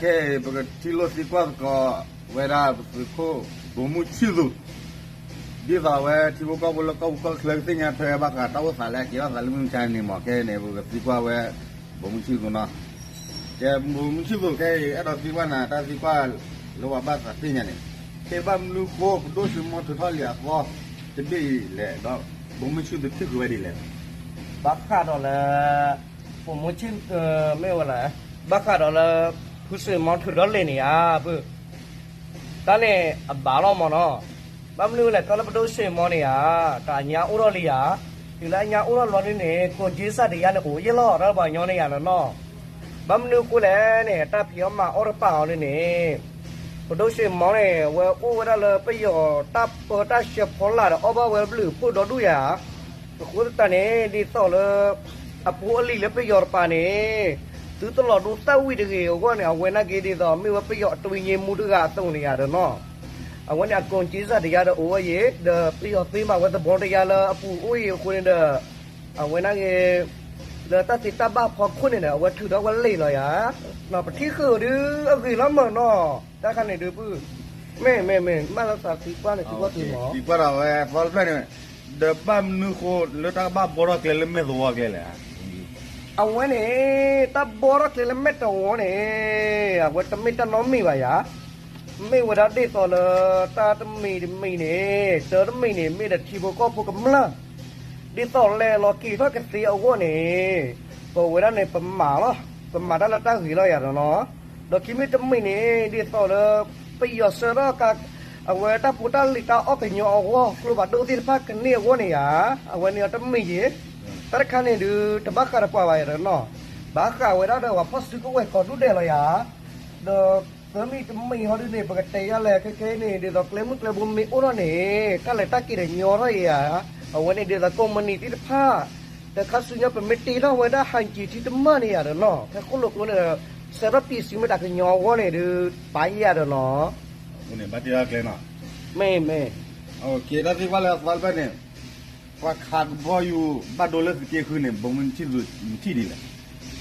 ခဲအံၤ ပကထံၣ်လိာ်သံကွၢ်သကိးဝဲဒၣ်ပသုးခိၣ် ဗိုလ်မှူးချစ်သူ, ဒ်သိးအဝဲထံဖိကီၢ်ဖိလၢကီၢ်ပူၤကီၢ်ချၢကသ့ၣ်ညါထွဲဘၣ်ဃးတၢ်အိၣ်သးလၢ အကဲထီၣ်သးလၢမုၢ်မဆါန့ၣ်မ့ၢ် ခဲအံၤန့ၣ် ပကသံကွၢ်ဝဲ ဗိုလ်မှူးချစ်သူနီၤ. ကဲ ဗိုလ်မှူးချစ်သူ ခဲအံၤ အဲၣ်ဒိးသံကွၢ်နၤတၢ်သံကွၢ်လၢပှၤဘၣ်သးသ့ၣ်ညါန့ၣ်, ခဲအံၤဘၣ်မနုၤဃိ ပဒိၣ်စိမီထုးထီၣ်လံာ်အသီတဘ့ၣ်အံၤလဲၣ်, ဒီး ဗိုလ်မှူးချစ်သူ ထံၣ်ဃုာ်ဝဲဒ်လဲၣ်. ဘၣ်ဃးဒီးလၢ ဗိုလ်မှူးချစ် မ့ၢ်ဝဲလဲၣ်, ဘၣ်ဃးဒီးလၢ ဖုစိမီထုးထီၣ်လံာ်န့ၣ်ဧါ, ပုၢ် တၢ်န့ၣ်အဘၣ်လီၤမ့ၢ်နီၤ. ဘၣ်မနုၤလဲၣ် တၢ်လၢပဒိၣ်စိမီန့ၣ်ဧါ, တၢ်အညါအိၣ်ထီၣ်လံဧါ, တုၤလၢအညါအိၣ်ထီၣ်လီၤဒ်န့ၣ် ကိးက့စၢ်တယါန့ၣ်အိၣ်ယဲၢ်လီၤ တၢ်လၢပှၤကညီန့ၣ်ယါနီၤနီၤ. ဘၣ်မနုၤအဃိလဲၣ်န့ၣ် တၢ်ဖံးအီၣ်မၤအီၣ်တပာ်အီၤဒ်န့ၣ် ပဒိၣ်စိမီန့ၣ် အဝဲအိၣ်ဝဲဒၣ်လၢပယီၤတၢ်ပၢတၢ်ဆှၢဖီလာ်ဒီး အီၣ်ဘၣ်ဝဲဘျုးဖှိၣ်ဒီဒူၣ်ယါ. အဃိသတးန့ၣ် ဒ်သိးလၢ အဖိအလံၤလၢပယီၤတပၤန့ၣ် သုတလီၤဒိသၣ်ဝံၣ်တဂ့ၤအဂီၢ်န့ၣ် အဝဲနာ်က့ဒ်သိး မ့ၢ်ဝဲပယီၤအတဝံၤည့မူတဂၤအသိးန့ၣ်ယါဒီးနီၤ. အဝဲန့ၣ်အကိးက့စၢ်တယါဒီးအိၣ်ဝဲယဲၢ် ဒီးပယီၤသ့မၤဝဲသဘီတယါလၢအပူၤအိၣ်အံၤအဃိန့ၣ်ဒီး အဝဲနာ်က့ လၢတၢ်သ့တၢ်ဘၣ်ဖီခိၣ်န့ၣ်ဒီး အဝဲထုးထီၣ်ဝဲလံာ်လီၤယါ. ပထံၣ်ဃုာ်ဒုးအဂ့ၤလီၤမ့ၢ်နီၤ, တၢ်ခါန့ၣ်ဒုးပုၢ် မ့ၢ် မ့ၢ် မ့ၢ် မ့ၢ်လၢသးသံကွၢ်န့ၣ်သံကွၢ်က့ၤမ့ၢ် သံကွၢ်ဒီးဝဲသီတဖျၢၣ်န့ၣ်, ဒီးဘၣ်မနုၤဃိလၢတၢ်ကဘၣ်ဘှီထီၣ်ကျဲလၢမဲာ်သဝီကျဲလဲၣ်. အဝဲန့ၣ် တၢ်ဘှီထီၣ်ကျဲလၢမဲာ်သဝီန့ၣ် အဝဲတမ့ၢ်တၢ်နီတမံၤဘၣ်ယါ, မ့ၢ်ဝဲဒၣ်ဒ်သိးလၢ တၢ်တမံၤတမံၤန့ၣ် တၢ်တမံၤန့ၣ် မ့ၢ်ဒီးထံဖိကီၢ်ဖိကမျၢၢ် ဒ်သိးလဲၤလီၤက့ၤထီၣ်ကသ့အဂီၢ်န့ၣ် ပဝဲဒၣ်န့ၣ် ပမၤလီၤ, ပမၤတၢ်လၢတၢ်ဂ့ၤလီၤယါဒီးနီၤ. ဒီးခံမံၤတမံၤန့ၣ် ဒ်သိးလၢ ပယီၤဆှၢထီၣ်ကါ အဝဲတၢ်ဖိတၢ်လံၤတၢ်အီၣ်ကညီအဂီၢ် ကျိဖးဒိၣ်သ့ၣ်တဖၣ်ကန့ၢ်အဂီၢ်န့ၣ်ယါ, အဝဲန့ၣ်အတမံၤယ့ၤ, တၢ်တခါန့ၣ်ဒုး တဘၣ်ဃးဒီးပှၤဘၣ်ယါဒီးနီၤ, ဘၣ်ဃးဝဲဒၣ်ဒီးပှၤဖီၣ်စုကဝဲၤကိးဒူၣ်ဒဲးလီၤယါ, ဒီး သၢမံၤတမံၤဟီဒုးန့ၣ် ပကတဲယါလဲၣ် ခဲခဲအံၤန့ၣ် ဒ်သိးကျဲမုၢ်ကျဲဘိမ့ၢ်အိၣ်ထီၣ်န့ၣ် တၢ်လဲၤတၢ်က့ၤဒီးညီထီၣ်ယါ, အဝဲန့ၣ်ဒ်သိးကိးမုၢ်နံၤသ့ၣ်တဖၣ် ဒီးခါဆူညါပမ့ၢ်တ့ထီၣ်ဝဲဒၣ်ဟန်ကံၤထံတမၢၢ်န့ၣ်ယါဒီးနီၤ ဖဲဃိၣ်လိာ်ကျိန့ၣ်ဒီး ဆှၢထီၣ်ပံာ်စုမ့ၢ်တၢ်ကညီအဂီၢ်န့ၣ်ဒုး ပာ်ယါဒီးနီၤ, ဘၣ်တ့ထီၣ်ကျဲနီၤ, မ့ၢ်မ့ၢ် တၢ်သံကွၢ်လၢအသီတဖျၢၣ်န့ၣ် ပှၤခးကဘီယူၤဘၣ်ဒိလၢသုးက့ဃုန့ၣ် ဗိုလ်မှူးချစ်သူ နထံၣ်ဒ်လဲၣ်.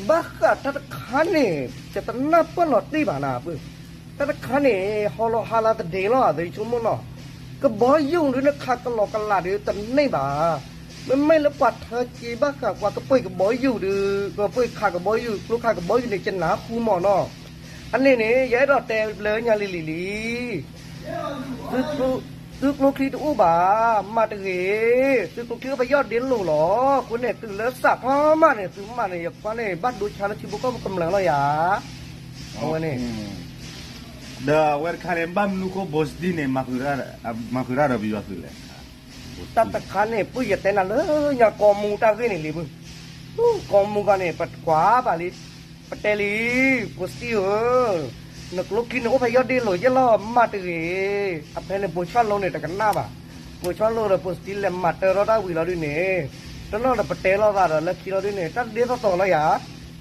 ဘၣ်ဃးတၢ်တခါန့ၣ် ယတနၢ်ပၢၢ်လီၤတ့ၢ်ဘၣ်နၤ, တၢ်တခါန့ၣ် ဟီလီၤဟါလၢသဒ့လီၤ သုဆိကမိၣ်နီၤ, ကဘီယူၤဒုးနခးကလီကလးဒုးတန့ၢ်ဘၣ်, မ့မ့ၢ်လၢပှၤထၢက့ၤဘၣ်ဃးပှၤကပှ့ၤကဘီယူၤဒုး ကပှ့ၤခးကဘီယူၤ ကျိခးကဘီယူၤန့ၣ် ကနၢ်ဟူမ့ၢ်နီၤ, အန့ၣ်န့ၣ် ယအဲၣ်ဒိးတဲဘျၢညါလံၤလံၤလံ သုကျိချံတအိၣ်ဘၣ်, မၤတဂ့ၤ, သုကျိချံအိၣ်ဖဲယီၢ်ဒ့လိာ်လီၤ, အဃိန့ၣ် သုလၢစးထီၣ်မးန့ၣ် သုမၤန့ၣ် ယကွၢ်န့ၣ် ဘၣ်ဒိဆါလၢထံဖိကီၢ်ဖိကမျၢၢ်လီၤယၤ, အဝဲန့ၣ် ဒီးအဝဲတခါန့ၣ် ဘၣ်မနုၤဃိ ဘိစတံန့ၣ် မၤဃုာ်တၢ်ဒီးပယီၤသုးလဲၣ်. တၢ်တခါန့ၣ် ပုၢ်ယတဲနၤလၢညါကီမူတၢ်ဂ့ၢ်န့ၣ်လံပုၢ်, ကီမူဂၤန့ၣ် ပကွၢ်ဘၣ်လံ, ပတဲလံ, ဘိစတံဧၢ, နကျိချံန့ၣ်အိၣ်ဖဲယီၢ်ဒ့လိာ်ယဲၢ်လီၤ မၤတဂ့ၤ, အဖဲန့ၣ် ဘိဆီလိန့ၣ် တကနၣ်ဘၣ်, ဘိဆီလိဒီးဘိစတံလဲၤမၤတၢ်ထီၣ်တၢ်ဝံၤလီၤဒုးန့ၣ်, တနီၤဒီးပတဲလိာ်သးဒီးလၢခံလီၤဒုးန့ၣ် တၢ်ဒ်သိးသိးလီၤယၤ,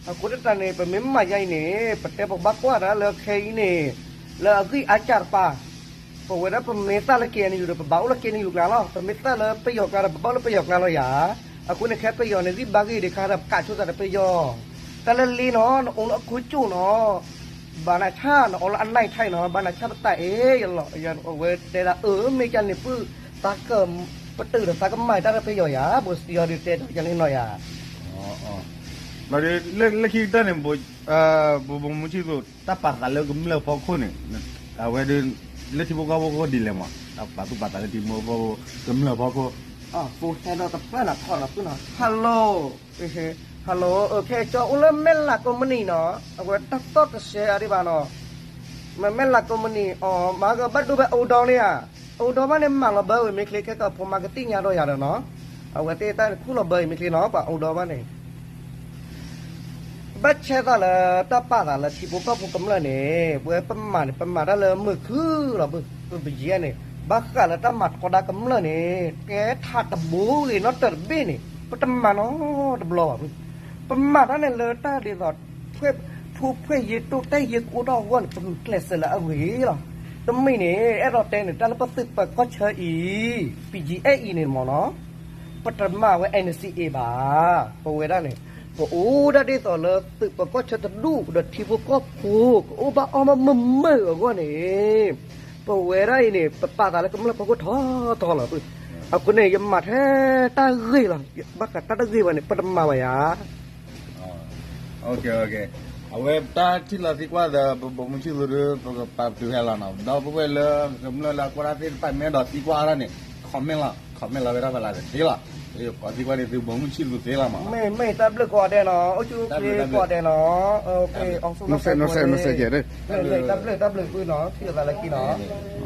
အဃိတတၢ်န့ၣ် ပမ့ၢ်မၤယါအံၤန့ၣ် ပတဲပဘၣ်ကွၢ်တၢ်လၢခဲအံၤန့ၣ် လၢအဂံၢ်အါစှၤတပၤ ပဝဲဒၣ်ပမ့ၢ်သၣ်လၢ KNU ဒီး ပဘၣ်အိၣ်လၢ KNU ကျါလီၤ, ပမ့ၢ်သၣ်လၢပယီၤကျါဒီး ပဘၣ်အိၣ်လၢပယီၤကျါလီၤယၤ, အဃိန့ၣ် ခဲပယီၤန့ၣ် ဂံၢ်ဘါဂ့ၢ်ဒံးခါဒီး ပကးဆိသးဒီးပယီၤ, တၢ်လၢလ့နီၤ နအိၣ်လၢအခိၣ်ကၠိၣ်နီၤ, ဘၣ်နၤဆၣ် နအိၣ်လၢအနၢ်ထၢၣ်နီၤ ဘၣ်နၤဆၣ်ပသးအ့ၣ်လီၤ, အဝဲတဲဒၣ်အၢ မ့ၢ်ကန့ၣ်ပုၢ် သးကပတုာ်ဒီးသးကမၤတၢ်လၢပယီၤယၤ, ဘိစတံအီၤဒုးတဲဒၣ်ယၤန့ၣ်နီၤယၤ လၢခံကတၢၢ်န့ၣ် ပ ဗိုလ်မှူးချစ်သူ တၢ်ပာ်သးလၢကမျၢၢ်ဖီခိၣ်န့ၣ် အဝဲဒၣ် လၢထံဖိကီၢ်ဖိခိၣ်ဒ်လဲၣ်မး တၢ်ပာ်သူၣ်ပာ်သးလၢထံဖိကီၢ်ဖိ ကမျၢၢ်ဖီခိၣ်, ပဟဲဒီးတဖျၢၣ်နၤထီၣ်ဒီးပုၢ်နီၤ hello, hello, ခဲကၠီအိၣ်လၢမဲၢ်လးကိးမုၢ်နံၤနီၤ အဝဲတၢ်သီၣ်တစဲးအဒံးဘၣ်နီၤ, မ့ၢ်မဲၢ်လးကိးမုၢ်နံၤအီၤ မၤကဘၣ်ဒိဘၣ်အိၣ်ဒီးန့ၣ်ဧါ, အိၣ်ဒီးဘၣ်န့ၣ် မၤလီၤဘၢဝံၤမ့ၢ်ချ့ ခဲကဖိမါကသ့ၣ်ညါဒီးယၤဒီးနီၤ, အဝဲသ့ၣ်တၢ်န့ၣ်ခူၣ်လီၤဘၢအံၤမ့ၢ်ချ့နီၤ ပှၤအိၣ်ဒီးဘၣ်န့ၣ် ဘၣ်ဆဲးသးလၢတၢ်ပာ်သးလၢထံဖိကီၢ်ဖိကမျၢၢ်န့ၣ် ပဝဲပမၤန့ၣ် ပမၤတၢ်လၢမုာ်ခုၣ်လီၤ ပပယံၤန့ၣ် ဘၣ်ဃးလၢတၢ်မၤထီဒါကမျၢၢ်န့ၣ် ကဲထးတဘိဂ့ၤနီတၢၢ်တဘ့ၣ်န့ၣ် ပတမၤနီတဘျီဘၣ်. ပမၤတၢ်န့ၣ်လၢတၢ်ဒ်သိး ဖိဖှဲၣ်ယ့တိၢ်တဲၣ်ယ့ကိးထီၣ်အဂီၢ်န့ၣ် ပဂုာ်ကျဲးစၢးလၢအဂ့ၤလီၤ. တမံၤန့ၣ် အဲၣ်ဒိးတဲန့ၣ် တၢ်လၢပသုးပၢၤကီၢ်ဆၢအံၤ ပယံၤအဲၣ်အံၤန့ၣ်မ့ၢ်နီၤ ပတမၤဝဲ NCA ဘၣ်. ပဝဲဒၣ်န့ၣ် ပအိၣ်ဒၣ်ဒ်သိးလၢသုးပၢၤကီၢ်ဆၢတဒူၣ်ဒီးထံဖိကီၢ်ဖိ ကအိၣ်ဘၣ်အီၣ်ဘၣ်မုာ်မုာ်အဂီၢ်န့ၣ်, ပဝဲဒၣ်အံၤန့ၣ် ပပာ်သးလၢကမျၢၢ်ဖီခိၣ်ထီထီလီၤ. အဃိန့ၣ် ယမၤထဲတၢ်ဂ့ၢ်လီၤ. ဘၣ်ဃးတၢ်တဂ့ၢ်ဘၣ်န့ၣ် ပတမၤဘၣ်ယၤ အဝဲတၢ်ထံၣ်လီၤသံကွၢ်ဒီး ပဘိးမုၢ်ဆံၣ်သူဒီး ပကပာ်ပတုာ်ဟဲလီၤနီၤ. ဒီပုၢ်ဝဲၢ်လၢကမျၢၢ်လၢအကွၢ်တၢ်သ့ၣ်တဖၣ် မ့ၢ်အဲၣ်ဒိးသံကွၢ်တၢ်န့ၣ် comment လီၤ, comment လီၤဝဲဒၣ်ဖဲလၢသ့လီၤ. ယကိးသံကွၢ်န့ၣ် သုဘိးမုၢ်ဆံၣ်သူသ့လီၤမး. မ့ၢ်တၢ်ဘျုးကိးဂၤဒဲးနီၤ, အိၣ်ဆူၣ်အိၣ်ချ့ကိးဂၤဒဲးနီၤ. တၢ်ဘျုး တၢ်ဘျုး တၢ်ဘျုးဖုနီၤ, ထံၣ်လိာ်သးလၢခံနီၤ.